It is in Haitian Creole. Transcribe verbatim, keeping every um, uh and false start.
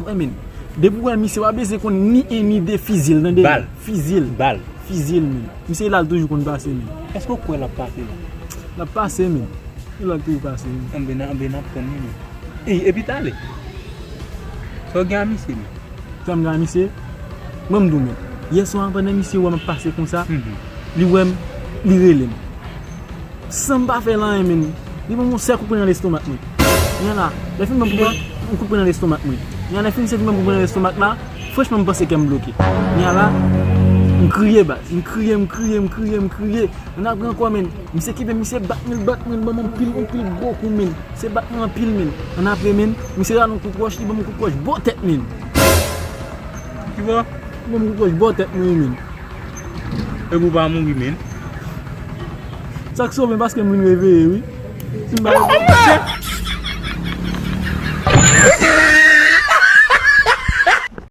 Wè, men. Depi w wè misye, w a bezwen konn ni en ni de fizi l, tande? Bal. Fizi l. Bal. Fizi l, men. Misye la, l toujou konn pase, men. Èske w kwè l ap pase la? L ap pase, men. Li la, l toujou pase, men. Anben, anben, n ap tann li, men. Ey, epi talè. Sa w gen a misye, men? Sa m gen a misye? Mwen, m di w, men. Yè swa, pandan misye wè m ap pase konsa, li wè m, li rele m. San m pa fè l anyen, men. Li ban m yon sèl kout pwen nan lestomak mwen. Nyan la, lè fin ban m kout pwen, yon kout pwen nan lestomak mwen. Nyan lè fin se fin ban m kout pwen nan lestomak la, franchman, m panse kè m bloke. Nyan la, m kriye, baz. M kriye, m kriye, m kriye, m kriye. Ann apre ankò, men. Misye kenbe, misye bat mwen, bat mwen, ban m anpil, anpil gwo kou, men. Se bat mwen anpil, men. Ann apre, men. Misye rale yon kout wòch, li ban m yon kout wòch bò tèt, men. Ki bò? Li ban m yon kout wòch bò tèt mwen, men. Epi w pa mouri, men. Sa k sove m paske m vin reveye, wi. Si m pa reveye,